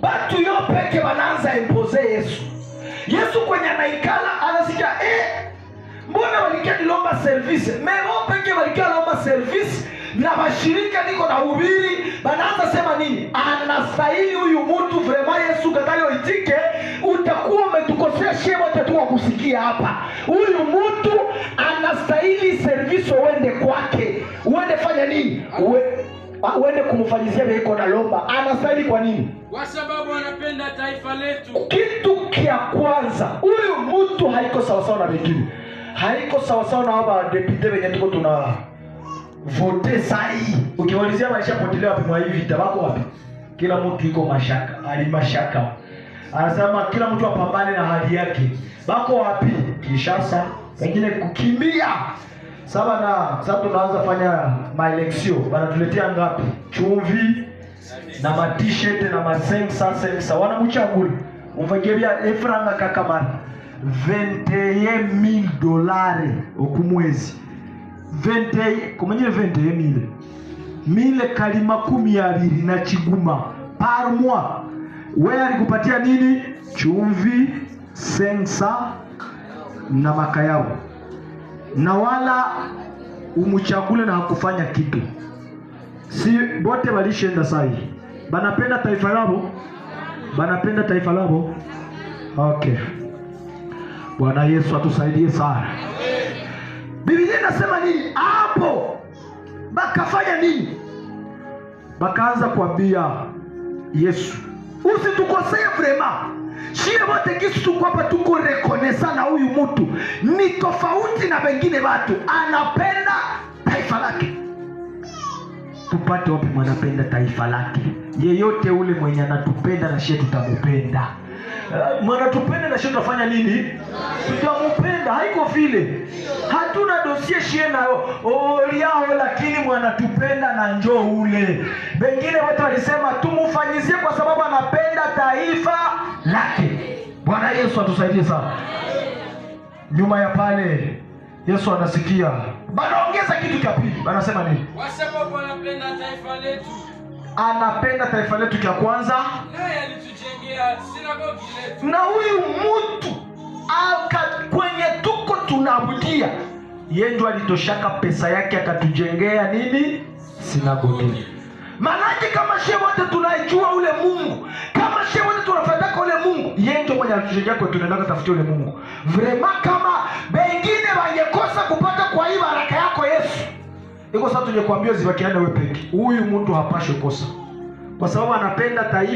Batu yo peke banaanza imposer Yesu. Yesu kwenye anaikala anasikia, mbona walikia nilomba service, mais bo peke walikia lomba service na bashirika niko na ubiri, banaanza sema nini? Anastahili huyu mtu vraiment. Yesu katali oitike, utakuwa umetukosea shie wote tu wa kusikia hapa. Huyu mtu anastahili service, uende kwake, uende fanya nini? Uende kumfanyizia vile iko na lomba. Anastahili kwa nini? Kwa sababu anapenda taifa letu. Kitu kia kwanza, huyu mtu haiko sawasawa na wengine, haiko sawasawa na hao députés wenye tuko tuna vote sai. Ukimalizia maisha potelea wapi mwa hivi vita, wako wapi? Kila mtu iko mashaka, ali mashaka, anasema kila mtu apambane na hali yake. Bako wapi? Kinshasa, wengine kukimbia saba na sasa tunaanza fanya maélection, banatuletea ngapi? Chumvi na ma-t-shirt na ma 500 500, wanamuchagula umvagebya efranga kakamara 21,000 dolari okumwezi 20 kumanyire 21,000 mille kali 20 na chiguma par mois. We alikupatia nini? Chumvi 500 na makayao, na wala umuchagule na hakufanya kitu. Si bote walishenda sai, banapenda taifa labo, banapenda taifa labo. Okay, Bwana Yesu atusaidie sana. Biblia inasema nini hapo? Bakafanya nini? Bakaanza kuambia Yesu, usitukosee vraiment. Shie wote kisu tuko hapa tuko reconnaissant na huyu mtu ni tofauti na wengine watu, anapenda taifa lake. Tupate wapi mwanapenda taifa lake? Yeyote ule mwenye anatupenda na shie tutamupenda. Mwanatupenda na shie tutafanya nini? Tutamupenda. Haiko vile hatuna dossier shie na oliao, lakini mwanatupenda na njoo ule. Wengine wote walisema tumufanyizie kwa sababu anapenda taifa lake. Bwana Yesu atusaidie sana. Nyuma ya pale Yesu anasikia banaongeza kitu cha pili, banasema nini? Kwa sababu anapenda taifa letu. Anapenda taifa letu cha kwanza, naye alitujengea sinagogi letu. Na huyu mtu aka kwenye tuko tunaabudia, yeye ndo alitoshaka pesa yake akatujengea nini? Sinagogi. Manake kama shie wote tunaijua ule Mungu, kama shie wote tunafataka ule Mungu, yeye ndio mwenye alitujengea kwetu, tunaenda kutafutia ule Mungu. Vraiment kama bengine wangekosa kupata kwa hii baraka yako Yesu, iko sasa tungekwambia zibakiane wewe peke. Huyu mtu hapashwi kosa, kwa sababu anapenda taifa.